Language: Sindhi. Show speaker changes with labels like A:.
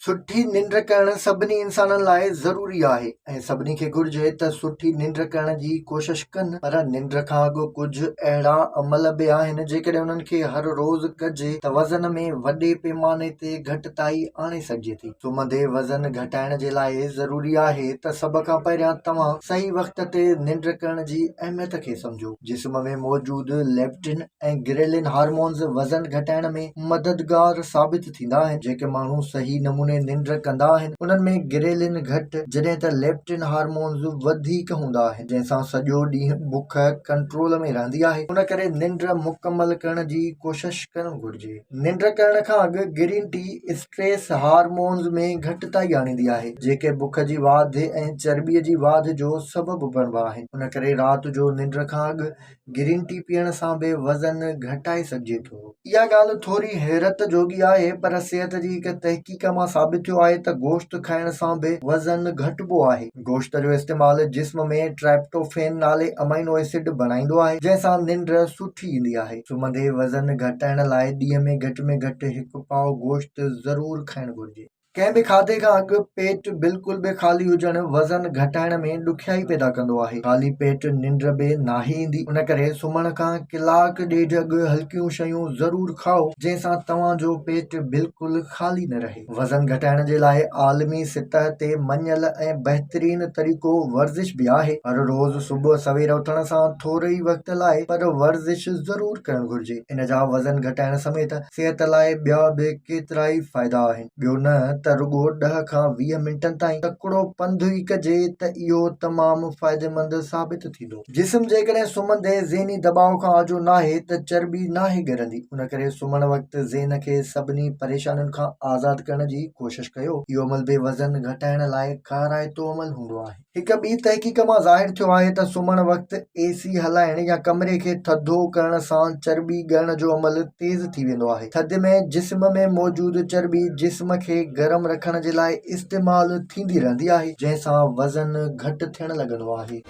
A: سٺي ننڊ ڪرڻ سڀني انسانن لاء ضروري آهي ۽ سڀني کي گهرجي ته سٺي ننڊ ڪرڻ جي ڪوشش ڪن پر ننڊ کان اڳ ڪجهه اهڙا عمل به آهن جيڪڏهن انهن کي هر روز ڪجي ته وزن ۾ وڏي پيماني تي گهٽتائي آڻي سگهجي ٿي. سمهندي وزن گهٽائڻ جي لاء ضروري آهي ته سڀ کان پهريان توهان صحيح وقت تي ننڊ ڪرڻ جي اهميت کي سمجهو. جسم ۾ موجود ليپٽن ۽ گريلن هارمونز وزن گهٽائڻ ۾ مددگار ثابت ٿيندا آهن. جيڪي ماڻهو صحيح نموني ننڊ ڪندا آهن انهن ۾ گريلن گهٽ جڏهن ته ليپٽن هارمونز وڌيڪ هوندا آهن جنهن سان سڄو ڏينهن بک ڪنٽرول ۾ رهندي آهي ان ڪري ننڊ مڪمل ڪرڻ جي ڪوشش ڪرڻ گهرجي. ننڊ ڪرڻ کان اڳ گرين ٽي اسٽريس هارمونز ۾ گهٽتائي آڻيندي آهي جيڪي بک جي واڌ ۽ چرٻي جي واڌ جو سبب بڻبا آهن ان ڪري رات جو ننڊ کان اڳ گرين ٽي پيئڻ سان به وزن گهٽائي سگهجي ٿو. اها ڳالهه ٿوري حيرت جوڳي آهي پر صحت جي هڪ تحقيق مان ثابت ٿيو آهي ته گوشت کائڻ سان به وزن گهٽبو آهي. گوشت جو استعمال جسم ۾ ٽرائپٽوفين نالي امائنو ايسڊ بڻائيندو آهي جنهن سان ننڊ سٺي ايندي آهي. سمهندي وزن گهٽائڻ لاء ڏينهن ۾ گهٽ ۾ گهٽ هڪ پاء گوشت ضرور کائڻ گهرجي. ڪنهن به کاڌي کان اڳ پيٽ بلڪل به خالي هجڻ وزن گهٽائڻ ۾ ڏکيائي پيدا ڪندو آهي. خالي پيٽ ننڊ به ناهي ايندي. ان ڪري سمهڻ کان ڪلاڪ ڏيڍ اڳ هلڪيون شيون ضرور کائو جنهن سان توهان جو پيٽ بلڪل خالي نه رهي. وزن گهٽائڻ جي لاء عالمي سطح تي مڃيل ۽ بهترين طريقو ورزش به آهي. هر روز صبح سوير اٿڻ سان ٿوري ئي وقت لاء پر ورزش ضرور ڪرڻ گهرجي. ان جا وزن گهٽائڻ سميت صحت لاء ٻيا به ڪيترائي فائدا آهن. ٻيو نه ته رڳو ڏهه کان 20 منٽن تائين تڪڙو پنڌ ئي ڪجي ته اهو تمام فائديمند ثابت ٿيندو. جسم جيڪڏهن سمهندي ذهني دٻاء کان آجو ناهي ته چرٻي ناهي ڳرندي. ان ڪري سمهڻ وقت ذهن کي سڀني پريشانين کان آزاد ڪرڻ جي ڪوشش ڪيو. اهو عمل به وزن گهٽائڻ لاء ڪارائتو عمل هوندو آهي. هڪ ٻي تحقيق مان ظاهر ٿيو آهي ته سمهڻ وقت اي سي هلائڻ يا ڪمري کي ٿڌو ڪرڻ سان چرٻي ڳرڻ جو عمل تيز ٿي ويندو آهي. ٿڌ ۾ جسم ۾ موجود چرٻي جسم کي گرم رکڻ جي لاء استعمال ٿيندي رهندي آهي جنهن سان وزن گهٽ ٿيڻ لڳندو آهي.